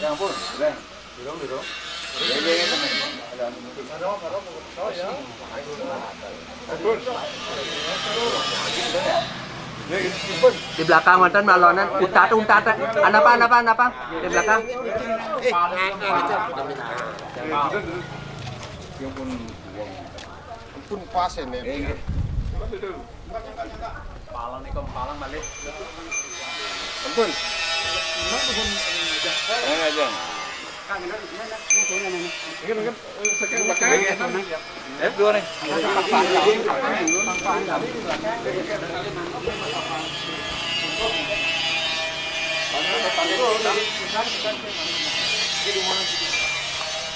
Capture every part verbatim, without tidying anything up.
Ampun, durung. Durung, durung. Di belakang mantan malonan, utat, utat, anapa, anapa, anapa? Di belakang. Ampun, pas ini. Palang nih, Kom, palang balik. Ampun. Ayo, ayo. Mungkin, mungkin, eh, sekarang belakang. Eh, dua nih.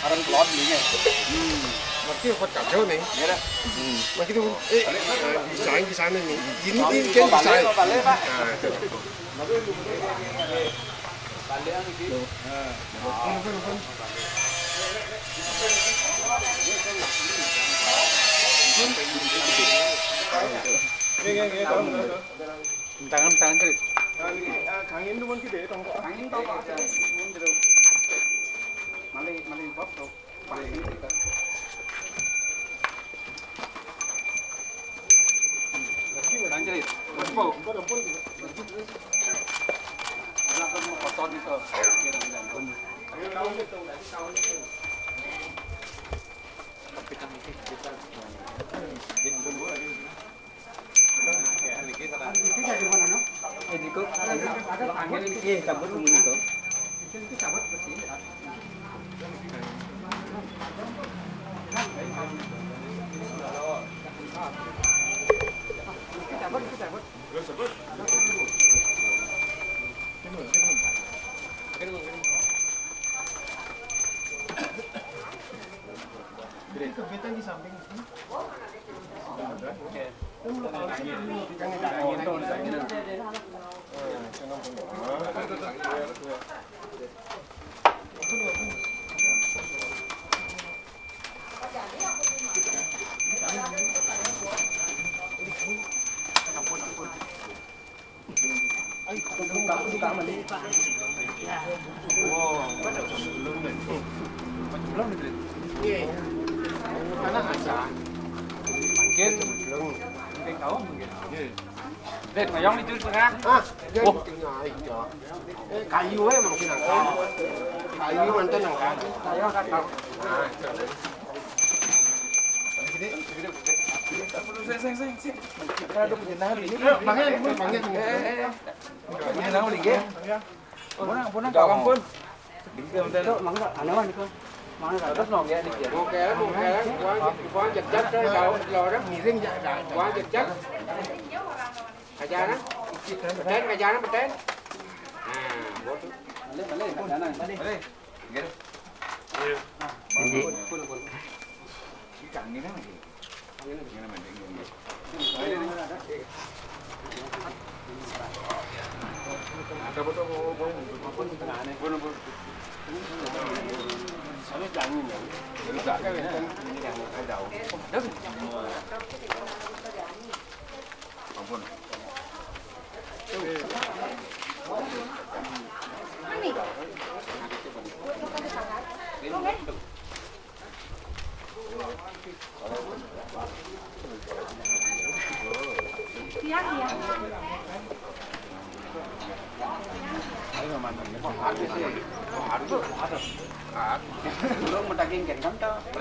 Aran kelon belinya. Hmm. Berarti hot kacau nih. Iya dah. Hmm. Nah, gitu. Eh, eh, desain di sana nih. Ini, ini kan desain. Balik, balik, Pak. Nah, itu. Balik, balik. Nah. Tangan, tangan, Tri. Kangin tuh mungkin deh, tongkok. Kangin tongkok aja. Malih, malih bab tuh. Lanjut. Ampun. Ampun, ampun. Anak kan mau kotor gitu. Kira-kira. Mungkin belum. Mungkin tahu mungkin. Dek, mayong itu tengah. Ah, dia. Oh, tengah aja. Eh, kayu aja mungkin angkat. Kayu mantan angkat. Kayu angkat. Nah, itu. Sing, sing, sing, sing. Ada punya nari ini. Ayo, panggil, panggil. Eh, eh, eh. Punya nari, nggih. Punang, punang, Kak, ampun. Itu, mangga, anawan itu. Mangga, terus nong ya, niki ya. Oke, oke. Buang, buang jejak, saya tahu, orang. Miring, ya, ya, ya. Buang jejak. Kajana? Beten, kajana, beten. Nah, buat. Balik, balik, kajana. Balik. Balik. Nggih. Iya. Pun, pun. Ikan ini lagi. Ini namanya, ini. Ampun. Eh,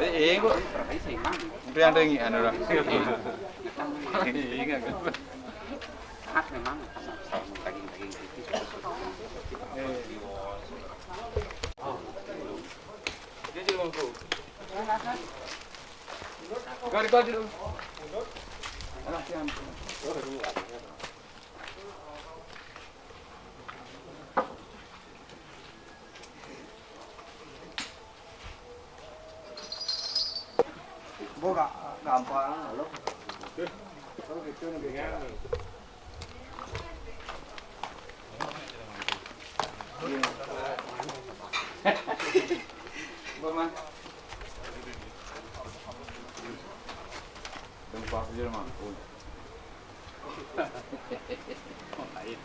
eh, kok. Itu yang tinggi, anu, lah. Iya, kan? Hak memang, daging-daging tipis. Dia jadi mangkuk. Gari kau dulu. Alah, siang. Boga gampang, halo. Kalau gitu nih, biasa. Bama. Dong pas aja, Mang. Lain.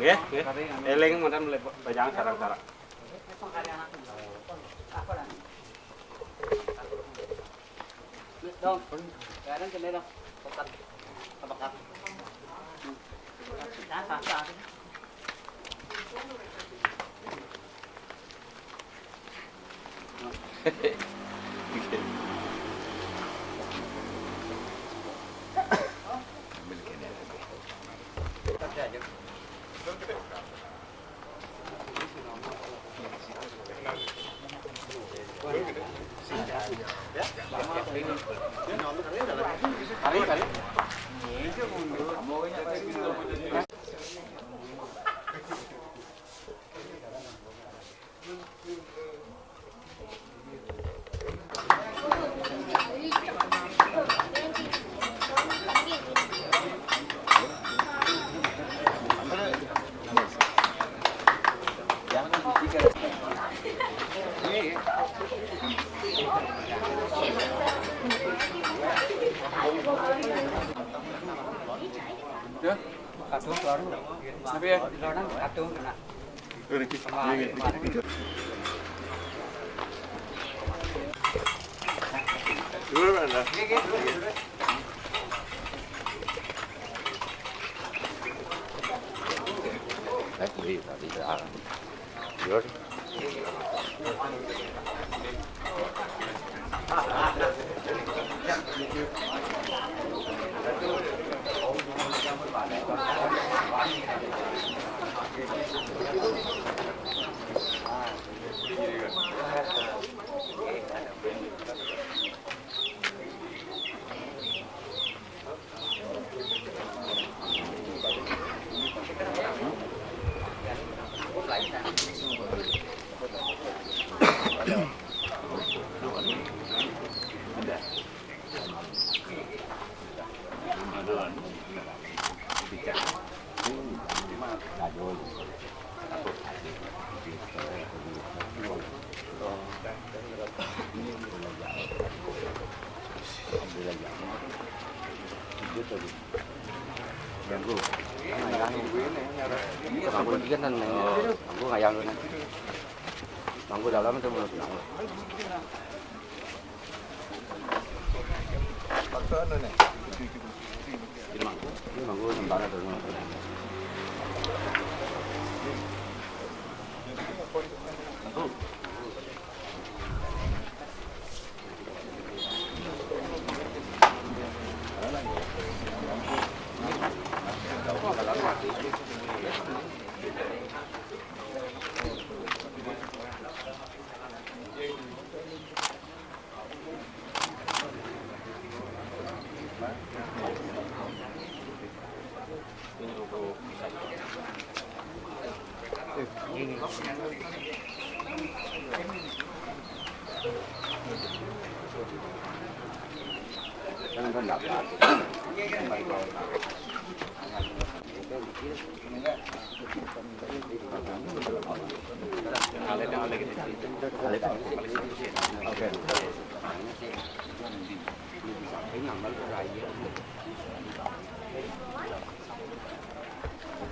Nggih, nggih. Eling menten le bajang sareng-sareng. Dong, bareng kene dong. Tepat. Tepat. Nah, nah, nah. Ya, kadung baru. Tapi ya, kadung kena. Aku ngayang lu nih. Mangku dalam itu menurut aku. Ini mangku, ini mangku sembara tuh.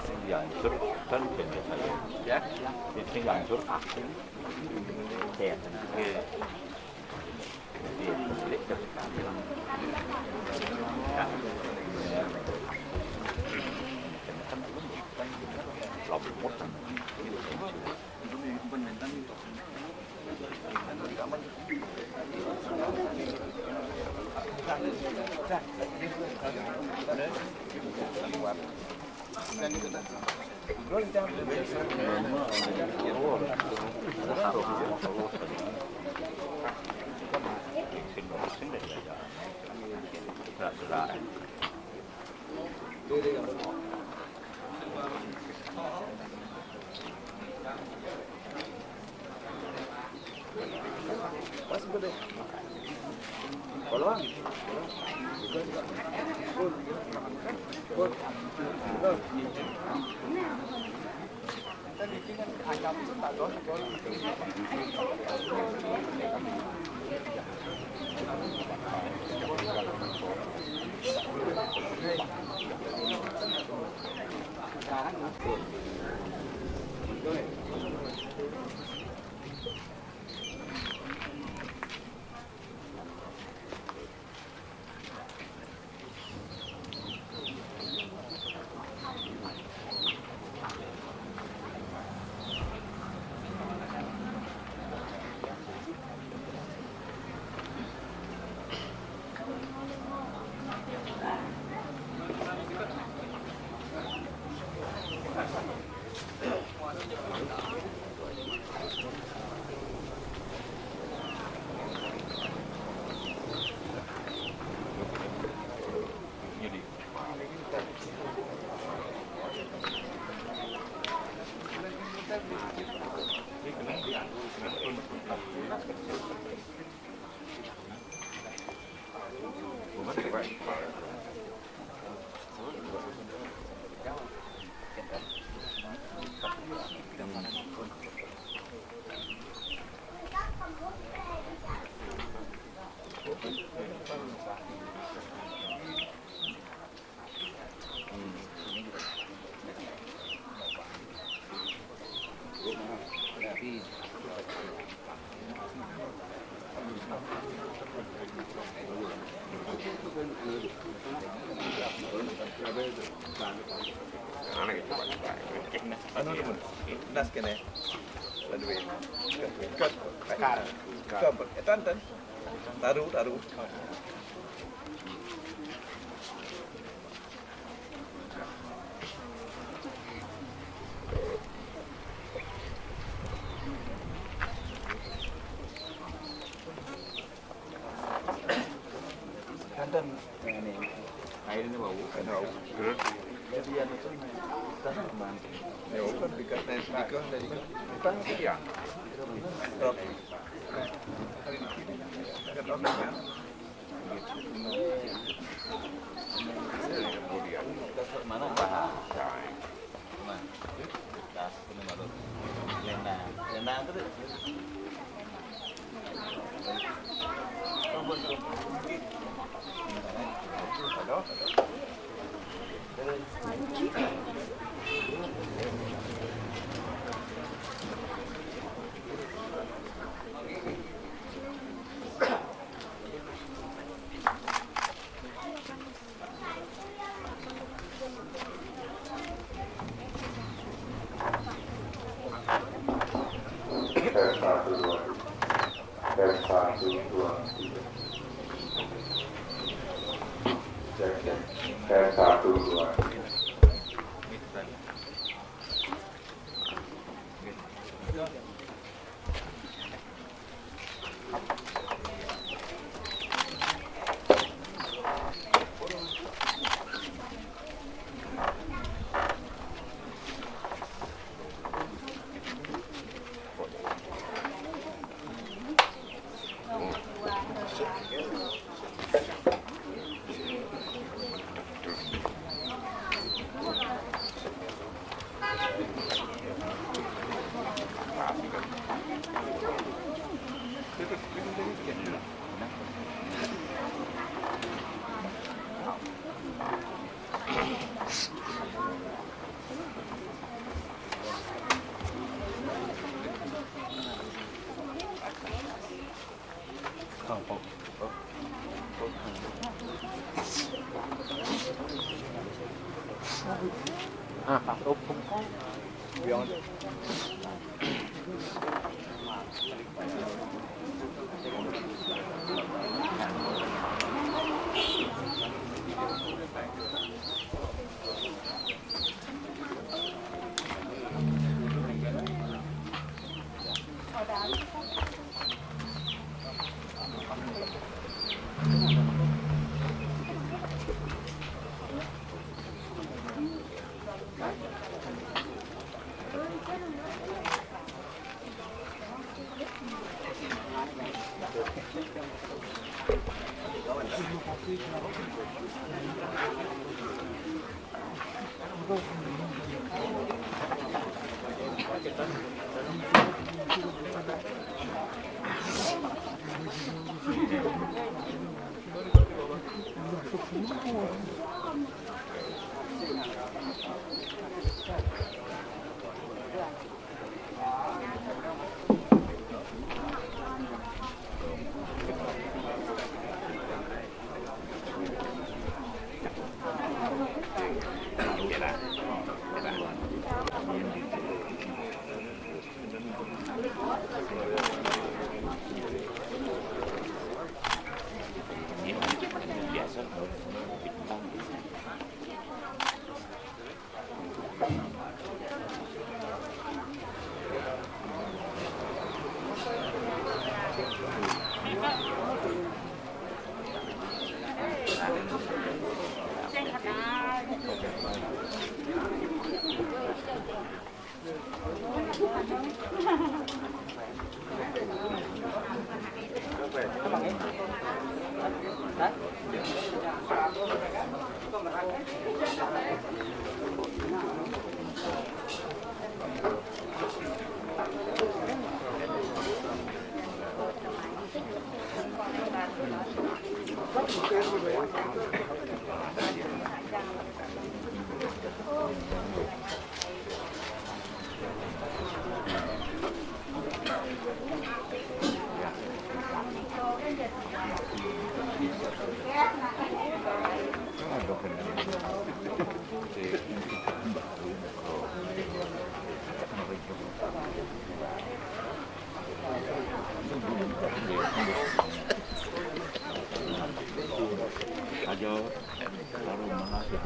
Sing dihancur kan benda saya. Ya, sing dihancur aku. Saya. Iya. Ano naman? Nas ka na eh. Cut. Cut. Cut. Ito, Anton. Taru, taru. Kadang ini airnya bau. Ada bau. Jadi ya itu tahan man. Ya, open because because dari depan ya. Stop. Mana? Mana? Lena, Lena terus. Tes satu, dua. Tes satu, dua, tiga. Cek, cek. Tes satu, dua, tiga. Ah, pas opung. Yang Aja baru mengajar.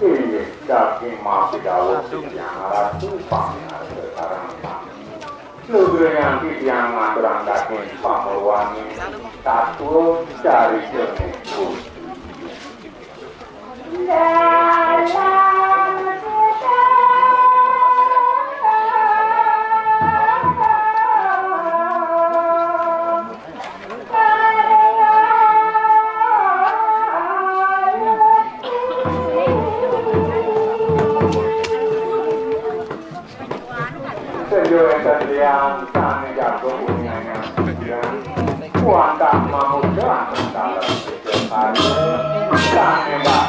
Inggih, daging masih dawuh titiang ratu pamirsa sareng sami. Lugrayang titiang ngaturang daging pamulwaning satua dari jene Gusti. Sedaya satriyan sane jagung winayang sepian, wantah mamuja antar dalem sejak hari sane mbak.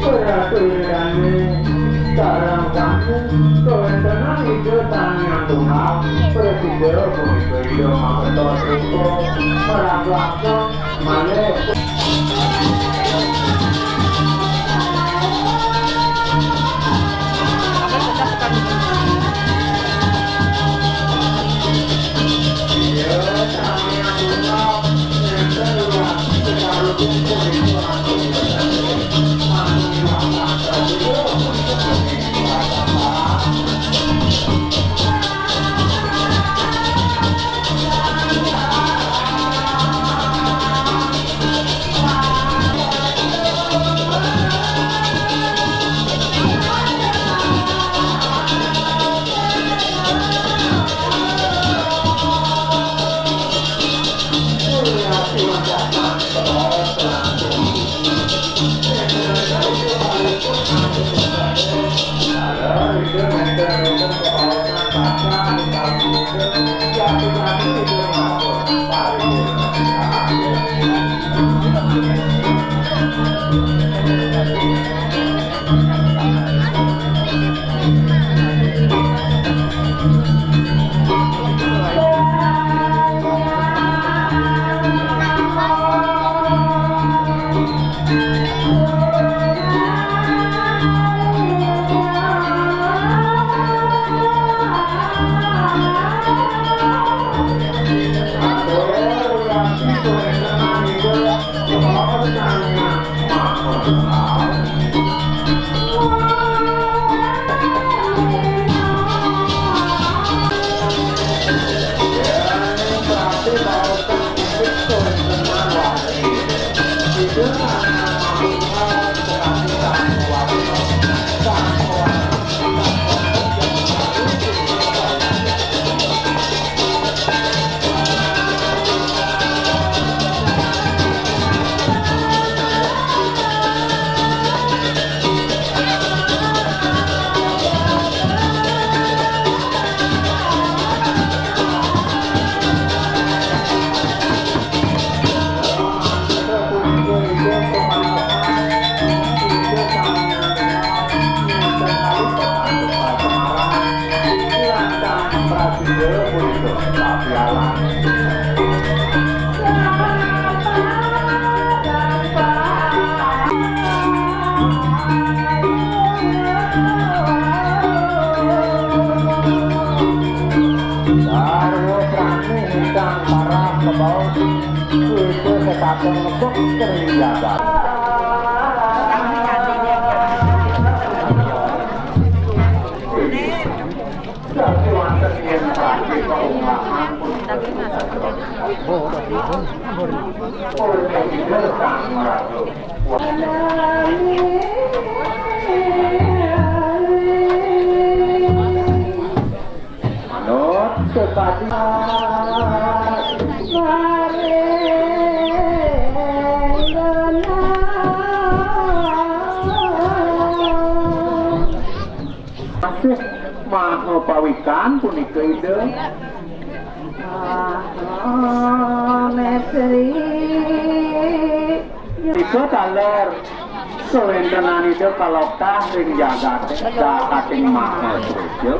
Ora tuwirane sareng sami kawentenan Ida Sang Hyang Tunggal, prasida punika Ida Mametos Rupa, marang lakon malih. Kakang Negeri Jagat. Manut sekadi. Masih maha pawikan punika Ida. Maha Mesri. Nika taler kawéntenan Ida kaloktah ring jagaté, jagating maha suci.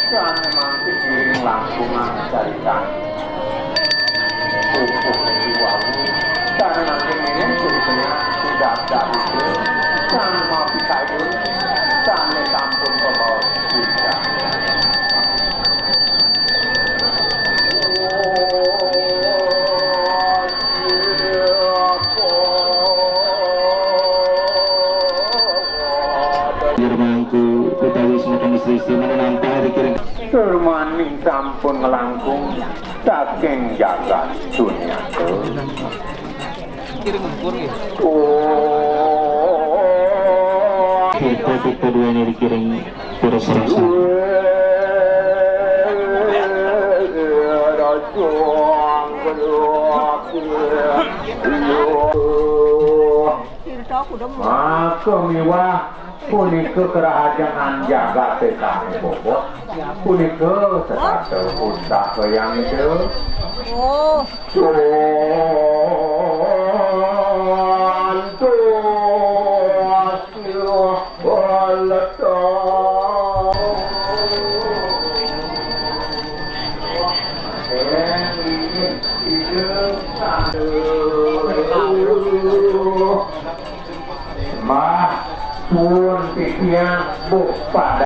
Sané mangkin ngiring langkungan carikan. Pupuh niki wau. Sané mangkin ngiring curikan sudah dawuh. Sané mau pikayun. Sané sampun pembawa sudah. Irmangku utawi semeton istri-istri mana nampah dikiring. Tur malih sampun nglangkung saking jagat dunia. Kiring ngumpul nggih. Oh. Tirta-tirta duweni dikiring. Terus rasa. Maka miwah Punika kerahajengan jagaté sami bobot. Punika setata usaha yang itu. Oh. Mah, suwun titiang buk pada.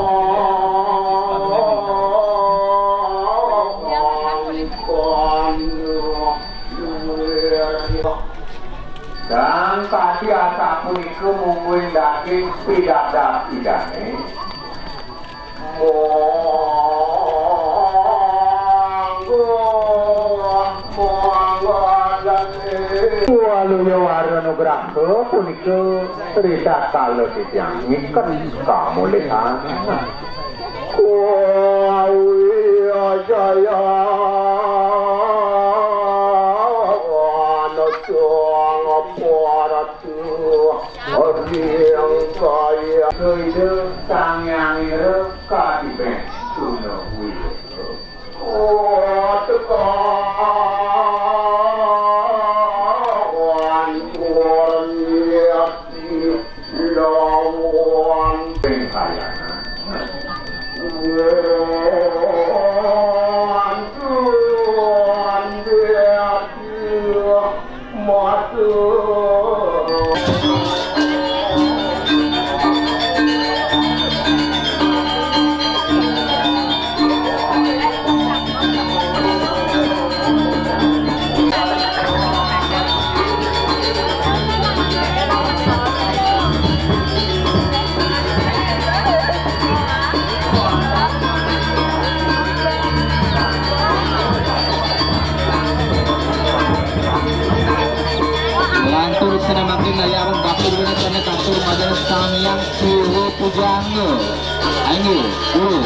Dan tadi asapunika mungguing daging pidadat Idané. Waluya wara nugraha punika ritatkala titiang ngiket kamulihan. Kuawi jaya anacang parat Ring kaya Ida Sang Hyang Indra kadibén tuna wira. Tekawan kurniati lawan. Ring kayangan. Wan kurniati. Lantur sinamakin naya awan bakti duwene kene katur madan Sang Hyang Siwa Pujangga. Ayo, guru.